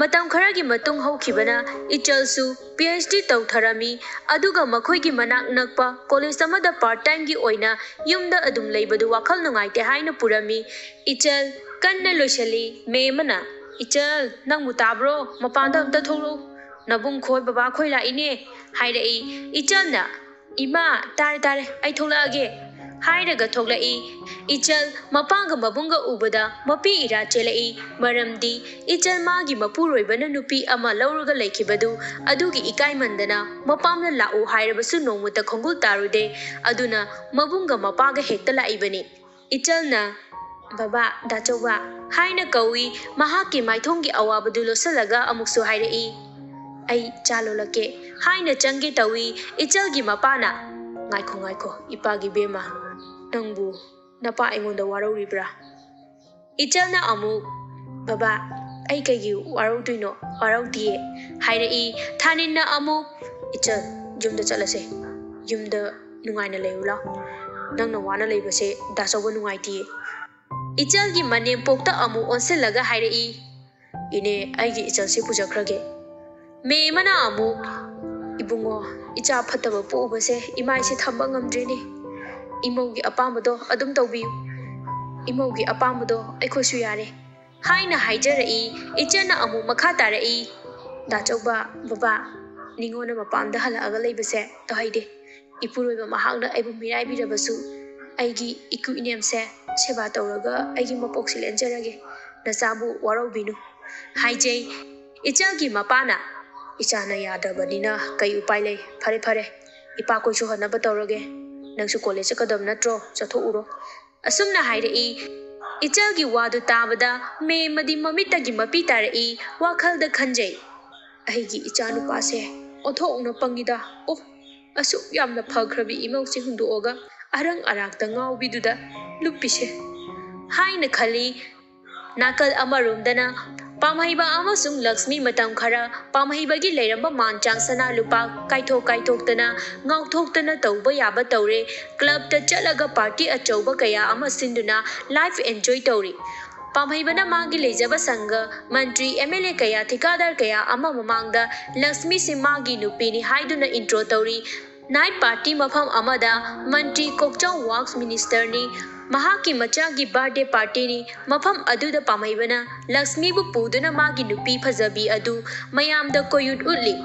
ꯃꯇꯝ ꯈꯔꯒꯤ ꯃꯇꯨꯡ ꯍꯧꯈꯤꯕꯅ ꯏꯆꯜꯁꯨ ꯄꯤ ꯑꯩꯆ ꯗꯤ ꯇꯧꯊꯔꯝꯃꯤ꯫ ꯑꯗꯨꯒ ꯃꯈꯣꯏꯒꯤ ꯃꯅꯥꯛ ꯅꯛꯄ ꯀꯣꯂꯦꯖ ꯑꯃꯗ ꯄꯥꯔꯠ ꯇꯥꯏꯝꯒꯤ ꯑꯣꯏꯅ ꯌꯨꯝꯗ ꯑꯗꯨꯝ ꯂꯩꯕꯗꯨ ꯋꯥꯈꯜ ꯅꯨꯡꯉꯥꯏꯇꯦ ꯍꯥꯏꯅ ꯄꯨꯔꯝꯃꯤ꯫ ꯏꯆꯜ ꯀꯟꯅ ꯂꯣꯏꯁꯤꯜꯂꯤ꯫ ꯃꯦꯝ ꯑꯃꯅ, "ꯏꯆꯜ, ꯅꯪꯕꯨ ꯇꯥꯕ꯭ꯔꯣ? ꯃꯄꯥꯟꯗ ꯑꯝꯇ ꯊꯣꯛꯂꯛꯎ꯫ ꯅꯕꯨꯡ ꯈꯣꯏ ꯕꯕꯥ ꯈꯣꯏ ꯂꯥꯛꯏꯅꯦ" ꯍꯥꯏꯔꯛꯏ꯫ ꯏꯆꯜꯅ, "ꯏꯃꯥ, ꯇꯥꯔꯦ ꯇꯥꯔꯦ, ꯑꯩ ꯊꯣꯛꯂꯛꯑꯒꯦ" ꯍꯥꯏꯔꯒ ꯊꯣꯛꯂꯛꯏ꯫ ꯏꯆꯜ ꯃꯄꯥꯒ ꯃꯕꯨꯡꯒ ꯎꯕꯗ ꯃꯄꯤ ꯏꯔꯥ ꯆꯦꯜꯂꯛꯏ꯫ ꯃꯔꯝꯗꯤ ꯏꯆꯜ ꯃꯥꯒꯤ ꯃꯄꯨꯔꯣꯏꯕꯅ ꯅꯨꯄꯤ ꯑꯃ ꯂꯧꯔꯒ ꯂꯩꯈꯤꯕꯗꯨ ꯑꯗꯨꯒꯤ ꯏꯀꯥꯏꯃꯟꯗꯅ ꯃꯄꯥꯝꯅ ꯂꯥꯛꯎ ꯍꯥꯏꯔꯕꯁꯨ ꯅꯣꯡꯃꯇ ꯈꯣꯡꯒꯨꯜ ꯇꯥꯔꯨꯗꯦ꯫ ꯑꯗꯨꯅ ꯃꯕꯨꯡꯒ ꯃꯄꯥꯒ ꯍꯦꯛꯇ ꯂꯥꯛꯏꯕꯅꯤ꯫ ꯏꯆꯜꯅ, "ꯕꯕꯥ, ꯗꯥꯆꯧꯕ" ꯍꯥꯏꯅ ꯀꯧꯏ꯫ ꯃꯍꯥꯛꯀꯤ ꯃꯥꯏꯊꯣꯡꯒꯤ ꯑꯋꯥꯕꯗꯨ ꯂꯣꯠꯁꯤꯜꯂꯒ ꯑꯃꯨꯛꯁꯨ ꯍꯥꯏꯔꯛꯏ, "ꯑꯩ ꯆꯥ ꯂꯣꯜꯂꯛꯀꯦ" ꯍꯥꯏꯅ ꯆꯪꯒꯦ ꯇꯧꯏ꯫ ꯏꯆꯜꯒꯤ ꯃꯄꯥꯅ, "ꯉꯥꯏꯈꯣ, ꯉꯥꯏꯈꯣ, ꯏꯄꯥꯒꯤ ꯕꯦꯝꯃ, ꯅꯪꯕꯨ ꯅꯄꯥ ꯑꯩꯉꯣꯟꯗ ꯋꯥꯔꯧꯔꯤꯕ꯭ꯔꯥ?" ꯏꯆꯜꯅ ꯑꯃꯨꯛ, "ꯕꯕꯥ, ꯑꯩ ꯀꯩꯒꯤ ꯋꯥꯔꯧꯗꯣꯏꯅꯣ? ꯋꯥꯔꯧꯗꯤꯌꯦ" ꯍꯥꯏꯔꯛꯏ꯫ ꯊꯥꯅꯤꯟꯅ ꯑꯃꯨꯛ, "ꯏꯆꯜ, ꯌꯨꯝꯗ ꯆꯠꯂꯁꯦ꯫ ꯌꯨꯝꯗ ꯅꯨꯡꯉꯥꯏꯅ ꯂꯩꯔꯨ ꯂꯥꯎ꯫ ꯅꯪꯅ ꯋꯥꯅ ꯂꯩꯕꯁꯦ ꯗꯥꯆꯧꯕ ꯅꯨꯡꯉꯥꯏꯇꯤꯌꯦ"꯫ ꯏꯆꯜꯒꯤ ꯃꯅꯦꯝꯄꯣꯛꯇ ꯑꯃꯨꯛ ꯑꯣꯟꯁꯤꯜꯂꯒ ꯍꯥꯏꯔꯛꯏ, "ꯏꯅꯦ, ꯑꯩꯒꯤ ꯏꯆꯜꯁꯤ ꯄꯨꯖꯈ꯭ꯔꯒꯦ"꯫ ꯃꯦꯝ ꯑꯃꯅ ꯑꯃꯨꯛ, "ꯏꯕꯨꯡꯉꯣ, ꯏꯆꯥ ꯐꯠꯇꯕ ꯄꯣꯛꯎꯕꯁꯦ ꯏꯃꯥꯏꯁꯦ ꯊꯝꯕ ꯉꯝꯗ꯭ꯔꯦꯅꯦ꯫ ꯏꯃꯧꯒꯤ ꯑꯄꯥꯝꯕꯗꯣ ꯑꯗꯨꯝ ꯇꯧꯕꯤꯌꯨ"꯫ "ꯏꯃꯧꯒꯤ ꯑꯄꯥꯝꯕꯗꯣ ꯑꯩꯈꯣꯏꯁꯨ ꯌꯥꯔꯦ" ꯍꯥꯏꯅ ꯍꯥꯏꯖꯔꯛꯏ꯫ ꯏꯆꯟꯅ ꯑꯃꯨꯛ ꯃꯈꯥ ꯇꯥꯔꯛꯏ, "ꯗꯥꯆꯧꯕ, ꯕꯕꯥ, ꯅꯤꯉꯣꯟꯅ ꯃꯄꯥꯝꯗ ꯍꯜꯂꯛꯑꯒ ꯂꯩꯕꯁꯦ ꯇꯧꯍꯩꯗꯦ꯫ ꯏꯄꯨꯔꯣꯏꯕ ꯃꯍꯥꯛꯅ ꯑꯩꯕꯨ ꯃꯤꯔꯥꯏꯕꯤꯔꯕꯁꯨ ꯑꯩꯒꯤ ꯏꯀꯨ ꯏꯅꯦꯝꯁꯦ ꯁꯦꯕꯥ ꯇꯧꯔꯒ ꯑꯩꯒꯤ ꯃꯄꯣꯛꯁꯤ ꯂꯦꯟꯖꯔꯒꯦ꯫ ꯅꯆꯥꯕꯨ ꯋꯥꯔꯧꯕꯤꯅꯨ" ꯍꯥꯏꯖꯩ꯫ ꯏꯆꯜꯒꯤ ꯃꯄꯥꯅ, "ꯏꯆꯥꯅ ꯌꯥꯗ꯭ꯔꯕꯅꯤꯅ ꯀꯩ ꯎꯄꯥꯏ ꯂꯩ? ꯐꯔꯦ, ꯐꯔꯦ, ꯏꯄꯥꯈꯣꯏꯁꯨ ꯍꯟꯅꯕ ꯇꯧꯔꯒꯦ꯫ ꯅꯪꯁꯨ ꯀꯣꯂꯦꯖ ꯆꯠꯀꯗꯕ ꯅꯠꯇ꯭ꯔꯣ? ꯆꯠꯊꯣꯛꯎꯔꯣ"꯫ ꯑꯁꯨꯝꯅ ꯍꯥꯏꯔꯛꯏ꯫ ꯏꯆꯜꯒꯤ ꯋꯥꯗꯨ ꯇꯥꯕꯗ ꯃꯦꯝꯃꯗꯤ ꯃꯃꯤꯠꯇꯒꯤ ꯃꯄꯤ ꯇꯥꯔꯛꯏ꯫ ꯋꯥꯈꯜꯗ ꯈꯟꯖꯩ, "ꯑꯩꯒꯤ ꯏꯆꯥꯅꯨꯄꯥꯁꯦ ꯑꯣꯟꯊꯣꯛꯅ ꯄꯪꯉꯤꯗ꯫ ꯑꯣ, ꯑꯁꯨꯛ ꯌꯥꯝꯅ ꯐꯈ꯭ꯔꯕꯤ ꯏꯃꯧꯁꯦ ꯍꯨꯟꯗꯣꯛꯑꯒ ꯑꯔꯪ ꯑꯔꯥꯛꯇ ꯉꯥꯎꯕꯤꯗꯨꯗ ꯂꯨꯞꯄꯤꯁꯦ" ꯍꯥꯏꯅ ꯈꯜꯂꯤ꯫ ꯅꯥꯀꯜ ꯑꯃꯔꯣꯝꯗꯅ ꯄꯥꯝꯍꯩꯕ ꯑꯃꯁꯨꯡ ꯂꯛꯁꯃꯤ ꯃꯇꯝ ꯈꯔ ꯄꯥꯝꯍꯩꯕꯒꯤ ꯂꯩꯔꯝꯕ ꯃꯥꯟ ꯆꯥꯡ ꯁꯅꯥ ꯂꯨꯄꯥ ꯀꯥꯏꯊꯣꯛ ꯀꯥꯏꯊꯣꯛꯇꯅ ꯉꯥꯎꯊꯣꯛꯇꯅ ꯇꯧꯕ ꯌꯥꯕ ꯇꯧꯔꯦ꯫ ꯀ꯭ꯂꯕꯇ ꯆꯠꯂꯒ ꯄꯥꯔꯇꯤ ꯑꯆꯧꯕ ꯀꯌꯥ ꯑꯃ ꯁꯤꯟꯗꯨꯅ ꯂꯥꯏꯐ ꯑꯦꯟꯖꯣꯏ ꯇꯧꯔꯤ꯫ ꯄꯥꯝꯍꯩꯕꯅ ꯃꯥꯒꯤ ꯂꯩꯖꯕ ꯁꯪꯒ, ꯃꯟꯇ꯭ꯔꯤ, ꯑꯦꯝ ꯑꯦꯜ ꯑꯦ ꯀꯌꯥ, ꯊꯤꯀꯥꯗꯥꯔ ꯀꯌꯥ ꯑꯃ ꯃꯃꯥꯡꯗ ꯂꯛꯁꯃꯤꯁꯤ ꯃꯥꯒꯤ ꯅꯨꯄꯤꯅꯤ ꯍꯥꯏꯗꯨꯅ ꯏꯟꯇ꯭ꯔꯣ ꯇꯧꯔꯤ꯫ ꯅꯥꯏꯠ ꯄꯥꯔꯇꯤ ꯃꯐꯝ ꯑꯃꯗ ꯃꯟꯇ꯭ꯔꯤ ꯀꯣꯛꯆꯥꯎ ꯋꯥꯛꯁ ꯃꯤꯅꯤꯁꯇꯔꯅꯤ꯫ ꯃꯍꯥꯛꯀꯤ ꯃꯆꯥꯒꯤ ꯕꯥꯔꯗꯦ ꯄꯥꯔꯇꯤꯅꯤ꯫ ꯃꯐꯝ ꯑꯗꯨꯗ ꯄꯥꯝꯍꯩꯕꯅ ꯂꯛꯁꯃꯤꯕꯨ ꯄꯨꯗꯨꯅ ꯃꯥꯒꯤ ꯅꯨꯄꯤ ꯐꯖꯕꯤ ꯑꯗꯨ ꯃꯌꯥꯝꯗ ꯀꯣꯌꯨꯠ ꯎꯠꯂꯤ꯫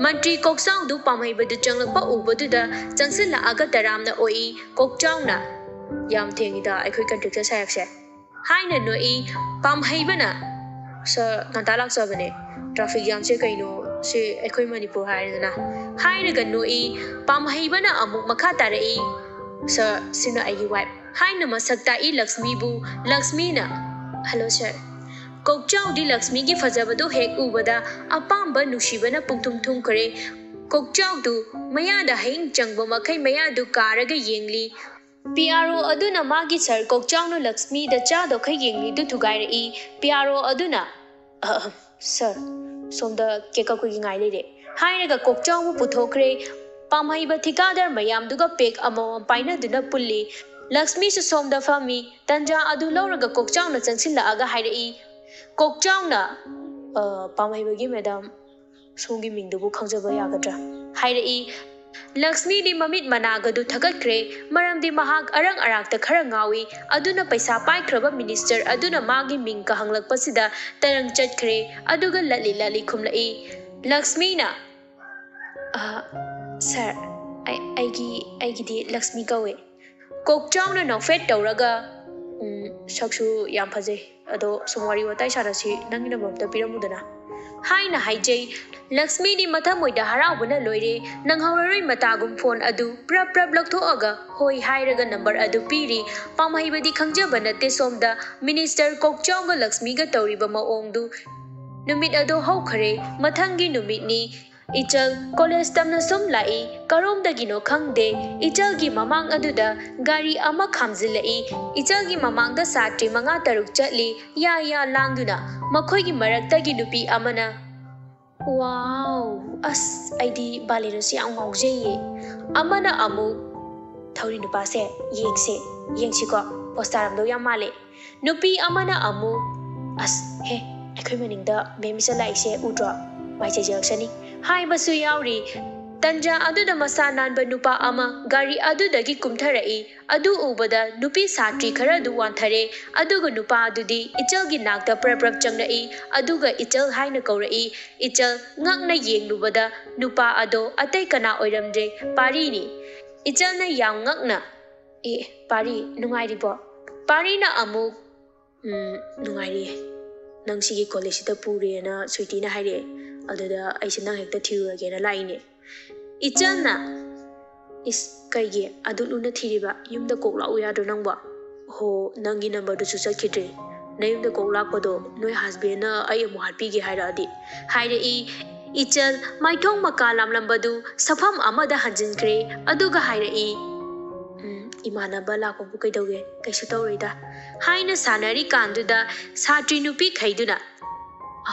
ꯃꯟꯇ꯭ꯔꯤ ꯀꯣꯛꯆꯥꯎꯗꯨ ꯄꯥꯝꯍꯩꯕꯗꯨ ꯆꯪꯂꯛꯄ ꯎꯕꯗꯨꯗ ꯆꯪꯁꯤꯜꯂꯛꯑꯒ ꯇꯔꯥꯝꯅ ꯑꯣꯛꯏ꯫ ꯀꯣꯛꯆꯥꯎꯅ, "ꯌꯥꯝ ꯊꯦꯡꯉꯤꯗ, ꯑꯩꯈꯣꯏ ꯀꯟꯇ꯭ꯔꯦꯛꯇꯔ ꯁꯥꯍꯦꯕꯁꯦ" ꯍꯥꯏꯅ ꯅꯣꯛꯏ꯫ ꯄꯥꯝꯍꯩꯕꯅ, "ꯁꯥꯔ, ꯉꯟꯇꯥ ꯂꯥꯛꯆꯕꯅꯦ, ꯇ꯭ꯔꯥꯐꯤꯛ ꯖꯥꯝꯁꯦ ꯀꯩꯅꯣ, ꯁꯤ ꯑꯩꯈꯣꯏ ꯃꯅꯤꯄꯨꯔ ꯍꯥꯏꯔꯦꯗꯅ" ꯍꯥꯏꯔꯒ ꯅꯣꯛꯏ꯫ ꯄꯥꯝꯍꯩꯕꯅ ꯑꯃꯨꯛ ꯃꯈꯥ ꯇꯥꯔꯛꯏ, "ꯁꯥꯔ, ꯁꯤꯅ ꯑꯩꯒꯤ ꯋꯥꯏꯐ" ꯍꯥꯏꯅ ꯃꯁꯛ ꯇꯥꯛꯏ ꯂꯛꯁꯃꯤꯕꯨ꯫ ꯂꯛꯁꯃꯤꯅ, "ꯍꯜꯂꯣ ꯁꯥꯔ"꯫ ꯀꯣꯛꯆꯥꯎꯗꯤ ꯂꯛꯁꯃꯤꯒꯤ ꯐꯖꯕꯗꯨ ꯍꯦꯛ ꯎꯕꯗ ꯑꯄꯥꯝꯕ ꯅꯨꯡꯁꯤꯕꯅ ꯄꯨꯡꯊꯨꯝ ꯊꯨꯝꯈ꯭ꯔꯦ꯫ ꯀꯣꯛꯆꯥꯎꯗꯨ ꯃꯌꯥꯗ ꯍꯌꯤꯡ ꯆꯪꯕ ꯃꯈꯩ ꯃꯌꯥꯗꯨ ꯀꯥꯔꯒ ꯌꯦꯡꯂꯤ꯫ ꯄꯤ ꯑꯥꯔ ꯑꯣ ꯑꯗꯨꯅ ꯃꯥꯒꯤ ꯁꯥꯔ ꯀꯣꯛꯆꯥꯎꯅ ꯂꯛꯁꯃꯤꯗ ꯆꯥꯗꯣꯈꯩ ꯌꯦꯡꯂꯤꯗꯨ ꯊꯨꯒꯥꯏꯔꯛꯏ꯫ ꯄꯤ ꯑꯥꯔ ꯑꯣ ꯑꯗꯨꯅ, "ꯑ, ꯑ, ꯁꯥꯔ, ꯁꯣꯝꯗ ꯀꯦꯛ ꯀꯛꯄꯒꯤ ꯉꯥꯏ ꯂꯩꯔꯦ" ꯍꯥꯏꯔꯒ ꯀꯣꯛꯆꯥꯎꯕꯨ ꯄꯨꯊꯣꯛꯈ꯭ꯔꯦ꯫ ꯄꯥꯝꯍꯩꯕ ꯊꯤꯀꯥꯗꯥꯔ ꯃꯌꯥꯝꯗꯨꯒ ꯄꯦꯛ ꯑꯃꯃꯝ ꯄꯥꯏꯅꯗꯨꯅ ꯄꯨꯜꯂꯤ꯫ ꯂꯛꯁꯃꯤꯁꯨ ꯁꯣꯝꯗ ꯐꯝꯃꯤ꯫ ꯇꯟꯖꯥ ꯑꯗꯨ ꯂꯧꯔꯒ ꯀꯣꯛꯆꯥꯎꯅ ꯆꯪꯁꯤꯜꯂꯛꯑꯒ ꯍꯥꯏꯔꯛꯏ꯫ ꯀꯣꯛꯆꯥꯎꯅ, "ꯑ, ꯄꯥꯝꯍꯩꯕꯒꯤ ꯃꯦꯗꯥꯝ, ꯁꯣꯝꯒꯤ ꯃꯤꯡꯗꯨꯕꯨ ꯈꯪꯖꯕ ꯌꯥꯒꯗ꯭ꯔꯥ?" ꯍꯥꯏꯔꯛꯏ꯫ ꯂꯛꯁꯃꯤꯗꯤ ꯃꯃꯤꯠ ꯃꯅꯥꯒꯗꯨ ꯊꯛꯀꯠꯈ꯭ꯔꯦ, ꯃꯔꯝꯗꯤ ꯃꯍꯥꯛ ꯑꯔꯪ ꯑꯔꯥꯛꯇ ꯈꯔ ꯉꯥꯎꯏ꯫ ꯑꯗꯨꯅ ꯄꯩꯁꯥ ꯄꯥꯏꯈ꯭ꯔꯕ ꯃꯤꯅꯤꯁꯇꯔ ꯑꯗꯨꯅ ꯃꯥꯒꯤ ꯃꯤꯡ ꯀꯍꯪꯂꯛꯄꯁꯤꯗ ꯇꯔꯪ ꯆꯠꯈ꯭ꯔꯦ, ꯑꯗꯨꯒ ꯂꯠꯂꯤ ꯂꯠꯂꯤ ꯈꯨꯝꯂꯛꯏ꯫ ꯂꯛꯁꯃꯤꯅ, "ꯑ, ꯁꯥꯔ, ꯑꯩ, ꯑꯩꯒꯤ, ꯑꯩꯒꯤꯗꯤ ꯂꯛꯁꯃꯤ ꯀꯧꯏ꯫" ꯀꯣꯛꯆꯥꯎꯅ ꯅꯣꯛꯐꯦꯠ ꯇꯧꯔꯒ, "ꯎꯝ, ꯁꯛꯁꯨ ꯌꯥꯝ ꯐꯖꯩ꯫ ꯑꯗꯣ ꯁꯨꯝ ꯋꯥꯔꯤ ꯋꯥꯇꯥꯏ ꯁꯥꯟꯅꯁꯤ, ꯅꯪꯒꯤ ꯅꯝꯕꯔ ꯑꯝꯇ ꯄꯤꯔꯝꯃꯨꯗꯅ," ꯍꯥꯏꯅ ꯍꯥꯏꯖꯩ꯫ ꯂꯛꯁꯃꯤꯗꯤ ꯃꯊꯃꯣꯏꯗ ꯍꯔꯥꯎꯕꯅ ꯂꯣꯏꯔꯦ꯫ ꯅꯪꯍꯧꯔꯔꯣꯏ ꯃꯇꯥꯒꯨꯝ ꯐꯣꯟ ꯑꯗꯨ ꯄ꯭ꯔꯞ ꯄ꯭ꯔꯞ ꯂꯧꯊꯣꯛꯑꯒ ꯍꯣꯏ ꯍꯥꯏꯔꯒ ꯅꯝꯕꯔ ꯑꯗꯨ ꯄꯤꯔꯤ꯫ ꯄꯥꯝꯍꯩꯕꯗꯤ ꯈꯪꯖꯕ ꯅꯠꯇꯦ ꯁꯣꯝꯗ ꯃꯤꯅꯤꯁꯇꯔ ꯀꯣꯛꯆꯥꯎꯒ ꯂꯛꯁꯃꯤꯒ ꯇꯧꯔꯤꯕ ꯃꯑꯣꯡꯗꯨ꯫ ꯅꯨꯃꯤꯠ ꯑꯗꯨ ꯍꯧꯈꯔꯦ꯫ ꯃꯊꯪꯒꯤ ꯅꯨꯃꯤꯠꯅꯤ꯫ ꯏꯆꯜ ꯀꯣꯂꯦꯖ ꯇꯝꯅ ꯁꯨꯝ ꯂꯥꯛꯏ꯫ ꯀꯔꯣꯝꯗꯒꯤꯅꯣ ꯈꯪꯗꯦ, ꯏꯆꯜꯒꯤ ꯃꯃꯥꯡ ꯑꯗꯨꯗ ꯒꯥꯔꯤ ꯑꯃ ꯈꯥꯝꯖꯤꯜꯂꯛꯏ꯫ ꯏꯆꯜꯒꯤ ꯃꯃꯥꯡꯗ ꯁꯥꯇ꯭ꯔꯤ ꯃꯉꯥ ꯇꯔꯨꯛ ꯆꯠꯂꯤ, ꯌꯥ ꯌꯥ ꯂꯥꯡꯗꯨꯅ꯫ ꯃꯈꯣꯏꯒꯤ ꯃꯔꯛꯇꯒꯤ ꯅꯨꯄꯤ ꯑꯃꯅ, "ꯋꯥꯎ, ꯑꯁ, ꯑꯩꯗꯤ ꯕꯥꯂꯦꯅꯣꯁꯦ ꯌꯥꯝ ꯉꯥꯎꯖꯩꯌꯦ꯫" ꯑꯃꯅ ꯑꯃꯨꯛ, "ꯊꯧꯔꯤ ꯅꯨꯄꯥꯁꯦ ꯌꯦꯡꯁꯦ, ꯌꯦꯡꯁꯤꯀꯣ, ꯄꯣꯁ ꯇꯥꯔꯝꯗꯧ ꯌꯥꯝ ꯃꯥꯜꯂꯦ꯫" ꯅꯨꯄꯤ ꯑꯃꯅ ꯑꯃꯨꯛ, "ꯑꯁ, ꯍꯦ, ꯑꯩꯈꯣꯏ ꯃꯅꯤꯡꯗ ꯃꯦꯝ ꯏꯆꯜ ꯂꯥꯛꯏꯁꯦ ꯎꯗ꯭ꯔꯣ? ꯃꯥꯏ ꯆꯩꯖꯔꯛꯁꯅꯤ," ꯍꯥꯏꯕꯁꯨ ꯌꯥꯎꯔꯤ꯫ ꯇꯟꯖꯥ ꯑꯗꯨꯗ ꯃꯁꯥ ꯅꯥꯟꯕ ꯅꯨꯄꯥ ꯑꯃ ꯒꯥꯔꯤ ꯑꯗꯨꯗꯒꯤ ꯀꯨꯝꯊꯔꯛꯏ꯫ ꯑꯗꯨ ꯎꯕꯗ ꯅꯨꯄꯤ ꯁꯥꯇ꯭ꯔꯤ ꯈꯔꯗꯨ ꯋꯥꯟꯊꯔꯦ꯫ ꯑꯗꯨꯒ ꯅꯨꯄꯥ ꯑꯗꯨꯗꯤ ꯏꯆꯜꯒꯤ ꯅꯥꯛꯇ ꯄ꯭ꯔꯞ ꯄ꯭ꯔꯞ ꯆꯪꯂꯛꯏ꯫ ꯑꯗꯨꯒ ꯏꯆꯜ ꯍꯥꯏꯅ ꯀꯧꯔꯛꯏ꯫ ꯏꯆꯜ ꯉꯛꯅ ꯌꯦꯡꯂꯨꯕꯗ ꯅꯨꯄꯥ ꯑꯗꯣ ꯑꯇꯩ ꯀꯅꯥ ꯑꯣꯏꯔꯝꯗ꯭ꯔꯦ, ꯄꯥꯔꯤꯅꯤ꯫ ꯏꯆꯜꯅ ꯌꯥꯝ ꯉꯛꯅ, "ꯑꯦ, ꯄꯥꯔꯤ, ꯅꯨꯡꯉꯥꯏꯔꯤꯕꯣ?" ꯄꯥꯔꯤꯅ ꯑꯃꯨꯛ, "ꯎꯝ, ꯅꯨꯡꯉꯥꯏꯔꯤꯌꯦ꯫ ꯅꯪ ꯁꯤꯒꯤ ꯀꯣꯂꯦꯖꯁꯤꯗ ꯄꯨꯔꯦꯅ ꯁ꯭ꯋꯤꯇꯤꯅ ꯍꯥꯏꯔꯛꯑꯦ꯫ ꯑꯗꯨꯗ ꯑꯩꯁꯦ ꯅꯪ ꯍꯦꯛꯇ ꯊꯤꯔꯨꯔꯒꯦꯅ ꯂꯥꯛꯏꯅꯦ꯫" ꯏꯆꯜꯅ, "ꯏꯁ, ꯀꯩꯒꯤ ꯑꯗꯨꯛ ꯂꯨꯅ ꯊꯤꯔꯤꯕ? ꯌꯨꯝꯗ ꯀꯣꯛ ꯂꯥꯛꯎ ꯌꯥꯗ꯭ꯔꯣ ꯅꯪꯕꯣ?" "ꯍꯣ, ꯅꯪꯒꯤ ꯅꯝꯕꯔꯗꯨꯁꯨ ꯆꯠꯈꯤꯗ꯭ꯔꯦ꯫ ꯅꯌꯨꯝꯗ ꯀꯣꯛ ꯂꯥꯛꯄꯗꯣ ꯅꯣꯏ ꯍꯁꯕꯦꯟꯅ ꯑꯩ ꯑꯃꯨꯛ ꯍꯥꯠꯄꯤꯒꯦ ꯍꯥꯏꯔꯛꯑꯗꯤ?" ꯍꯥꯏꯔꯛꯏ꯫ ꯏꯆꯜ ꯃꯥꯏꯊꯣꯡ ꯃꯀꯥ ꯂꯥꯝꯂꯝꯕꯗꯨ ꯁꯛꯐꯝ ꯑꯃꯗ ꯍꯟꯖꯤꯟꯈ꯭ꯔꯦ꯫ ꯑꯗꯨꯒ ꯍꯥꯏꯔꯛꯏ, "ꯎꯝ, ꯏꯃꯥꯟꯅꯕ ꯂꯥꯛꯄꯕꯨ ꯀꯩꯗꯧꯒꯦ? ꯀꯩꯁꯨ ꯇꯧꯔꯣꯏꯗ," ꯍꯥꯏꯅ ꯁꯥꯟꯅꯔꯤꯀꯥꯟꯗꯨꯗ ꯁꯥꯇ꯭ꯔꯤ ꯅꯨꯄꯤꯈꯩꯗꯨꯅ,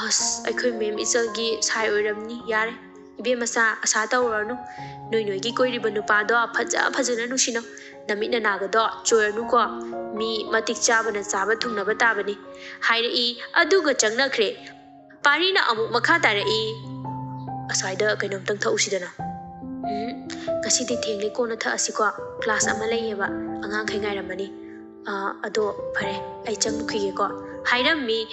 "ꯑꯁ, ꯑꯩꯈꯣꯏ ꯃꯦꯝ ꯏꯆꯜꯒꯤ ꯁꯥꯏ ꯑꯣꯏꯔꯝꯅꯤ꯫ ꯌꯥꯔꯦ, ꯏꯕꯦꯝꯃ ꯁꯥ, ꯑꯁꯥ ꯇꯧꯔꯨꯔꯅꯨ꯫ ꯅꯣꯏ ꯅꯣꯏꯒꯤ ꯀꯣꯏꯔꯤꯕ ꯅꯨꯄꯥꯗꯣ ꯐꯖ ꯐꯖꯅ ꯅꯨꯡꯁꯤꯅꯧ꯫ ꯅꯃꯤꯠ ꯅꯅꯥꯒꯗꯣ ꯆꯣꯏꯔꯅꯨꯀꯣ꯫ ꯃꯤ ꯃꯇꯤꯛ ꯆꯥꯕꯅ ꯆꯥꯕ ꯊꯨꯡꯅꯕ ꯇꯥꯕꯅꯤ," ꯍꯥꯏꯔꯛꯏ꯫ ꯑꯗꯨꯒ ꯆꯪꯅꯈ꯭ꯔꯦ꯫ ꯄꯥꯔꯤꯅ ꯑꯃꯨꯛ ꯃꯈꯥ ꯇꯥꯔꯛꯏ, "ꯑꯁ꯭ꯋꯥꯏꯗ ꯀꯩꯅꯣꯝꯇꯪ ꯊꯛꯎꯁꯤꯗꯅ?" "ꯎꯝ, ꯉꯁꯤꯗꯤ ꯊꯦꯡꯂꯦ, ꯀꯣꯟꯅ ꯊꯛꯑꯁꯤꯀꯣ, ꯀ꯭ꯂꯥꯁ ꯑꯃ ꯂꯩꯌꯦꯕ, ꯑꯉꯥꯡꯈꯩ ꯉꯥꯏꯔꯝꯃꯅꯤ꯫ ꯑꯥ, ꯑꯗꯣ ꯐꯔꯦ, ꯑꯩ ꯆꯪꯉꯨꯈꯤꯒꯦꯀꯣ," ꯍꯥꯏꯔꯝꯃꯤ꯫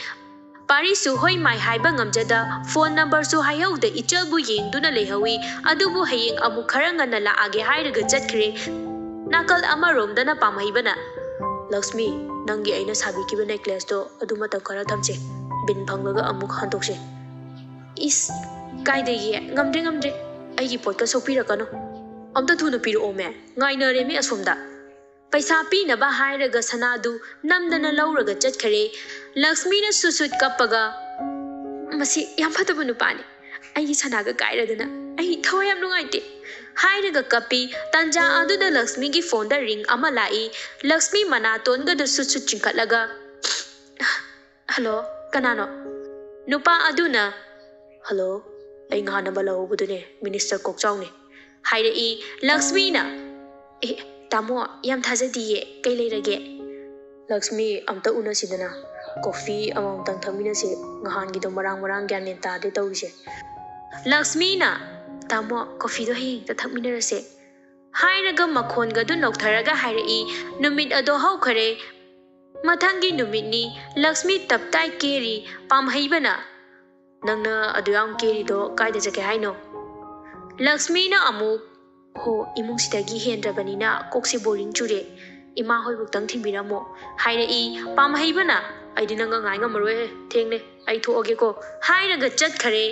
ꯄꯥꯔꯤꯁꯨ ꯍꯣꯏ ꯃꯥꯏ ꯍꯥꯏꯕ ꯉꯝꯖꯗ, ꯐꯣꯟ ꯅꯝꯕꯔꯁꯨ ꯍꯥꯏꯍꯧꯗ ꯏꯆꯜꯕꯨ ꯌꯦꯡꯗꯨꯅ ꯂꯩꯍꯧꯏ꯫ ꯑꯗꯨꯕꯨ ꯍꯌꯦꯡ ꯑꯃꯨꯛ ꯈꯔ ꯉꯟꯅ ꯂꯥꯛꯑꯒꯦ ꯍꯥꯏꯔꯒ ꯆꯠꯈ꯭ꯔꯦ꯫ ꯅꯥꯀꯜ ꯑꯃꯔꯣꯝꯗꯅ ꯄꯥꯝꯍꯩꯕꯅ, "ꯂꯛꯁꯃꯤ, ꯅꯪꯒꯤ ꯑꯩꯅ ꯁꯥꯕꯤꯈꯤꯕ ꯅꯦꯀ꯭ꯂꯦꯁꯇꯣ ꯑꯗꯨ ꯃꯇꯝ ꯈꯔ ꯊꯝꯁꯦ, ꯕꯤꯟ ꯐꯪꯂꯒ ꯑꯃꯨꯛ ꯍꯟꯗꯣꯛꯁꯦ꯫" "ꯏꯁ, ꯀꯥꯏꯗꯒꯤ? ꯉꯝꯗ꯭ꯔꯦ, ꯉꯝꯗ꯭ꯔꯦ, ꯑꯩꯒꯤ ꯄꯣꯠꯀ ꯁꯣꯛꯄꯤꯔꯛꯀꯅꯨ꯫ ꯑꯝꯇ ꯊꯨꯅ ꯄꯤꯔꯛꯑꯣꯃꯦ, ꯉꯥꯏꯅꯔꯦꯃꯤ ꯑꯁꯣꯝꯗ꯫" ꯄꯩꯁꯥ ꯄꯤꯅꯕ ꯍꯥꯏꯔꯒ ꯁꯅꯥꯗꯨ ꯅꯝꯗꯅ ꯂꯧꯔꯒ ꯆꯠꯈꯔꯦ꯫ ꯂꯛꯁꯃꯤꯅ ꯁꯨꯠ ꯁꯨꯠ ꯀꯞꯄꯒ, "ꯃꯁꯤ ꯌꯥꯝ ꯐꯠꯇꯕ ꯅꯨꯄꯥꯅꯤ, ꯑꯩꯒꯤ ꯁꯅꯥꯒ ꯀꯥꯏꯔꯗꯅ ꯑꯩ ꯊꯋꯥꯏ ꯌꯥꯝ ꯅꯨꯡꯉꯥꯏꯇꯦ," ꯍꯥꯏꯔꯒ ꯀꯞꯄꯤ꯫ ꯇꯟꯖꯥ ꯑꯗꯨꯗ ꯂꯛꯁꯃꯤꯒꯤ ꯐꯣꯟꯗ ꯔꯤꯡ ꯑꯃ ꯂꯥꯛꯏ꯫ ꯂꯛꯁꯃꯤ ꯃꯅꯥꯇꯣꯟꯒꯗꯨ ꯁꯨꯠ ꯁꯨꯠ ꯆꯤꯡꯈꯠꯂꯒ, "ꯍꯜꯂꯣ, ꯀꯅꯥꯅꯣ?" ꯅꯨꯄꯥ ꯑꯗꯨꯅ, "ꯍꯜꯂꯣ, ꯑꯩ ꯉꯍꯥꯟ ꯅꯝꯕꯔ ꯂꯧꯍꯧꯕꯗꯨꯅꯦ, ꯃꯤꯅꯤꯁꯇꯔ ꯀꯣꯛꯆꯥꯎꯅꯦ," ꯍꯥꯏꯔꯛꯏ꯫ ꯂꯛꯁꯃꯤꯅ, "ꯑꯦ, ꯇꯥꯃꯣ, ꯌꯥꯝ ꯊꯥꯖꯗꯤꯌꯦ, ꯀꯩ ꯂꯩꯔꯒꯦ?" "ꯂꯛꯁꯃꯤ, ꯑꯝꯇ ꯎꯅꯁꯤꯗꯅ, ꯀꯣꯐꯤ ꯑꯃꯃꯝꯇꯪ ꯊꯛꯃꯤꯟꯅꯁꯤ, ꯉꯍꯥꯟꯒꯤꯗꯣ ꯃꯔꯥꯡ ꯃꯔꯥꯡ ꯒ꯭ꯌꯥꯟ ꯃꯦꯟ ꯇꯥꯗꯦ ꯇꯧꯔꯤꯁꯦ꯫" ꯂꯛꯁꯃꯤꯅ, "ꯇꯥꯃꯣ, ꯀꯣꯐꯤꯗꯣ ꯍꯌꯦꯡ ꯍꯦꯛꯇ ꯊꯛꯃꯤꯟꯅꯔꯁꯦ," ꯍꯥꯏꯔꯒ ꯃꯈꯣꯟꯒꯗꯨ ꯅꯧꯊꯔꯒ ꯍꯥꯏꯔꯛꯏ꯫ ꯅꯨꯃꯤꯠ ꯑꯗꯣ ꯍꯧꯈꯔꯦ꯫ ꯃꯊꯪꯒꯤ ꯅꯨꯃꯤꯠꯅꯤ꯫ ꯂꯛꯁꯃꯤ ꯇꯞꯇꯥꯏ ꯀꯦꯔꯤ꯫ ꯄꯥꯝꯍꯩꯕꯅ, "ꯅꯪꯅ ꯑꯗꯨ ꯌꯥꯝ ꯀꯦꯔꯤꯗꯣ ꯀꯥꯏꯗ ꯆꯠꯀꯦ ꯍꯥꯏꯅꯣ?" ꯂꯛꯁꯃꯤꯅ ꯑꯃꯨꯛ, "ꯍꯣ, ꯏꯃꯨꯡꯁꯤꯗꯒꯤ ꯍꯦꯟꯗ꯭ꯔꯕꯅꯤꯅ ꯀꯣꯛꯁꯦ ꯕꯣꯔꯤꯡ ꯆꯨꯔꯦ, ꯏꯃꯥ ꯍꯣꯏꯕꯨꯛꯇꯪ ꯊꯤꯟꯕꯤꯔꯝꯃꯣ," ꯍꯥꯏꯔꯛꯏ꯫ ꯄꯥꯝꯍꯩꯕꯅ, "ꯑꯩꯗꯤ ꯅꯪꯒ ꯉꯥꯏ ꯉꯝꯃꯔꯣꯏꯍꯦ, ꯊꯦꯡꯂꯦ, ꯑꯩ ꯊꯣꯛꯑꯒꯦꯀꯣ," ꯍꯥꯏꯔꯒ ꯆꯠꯈꯔꯦ꯫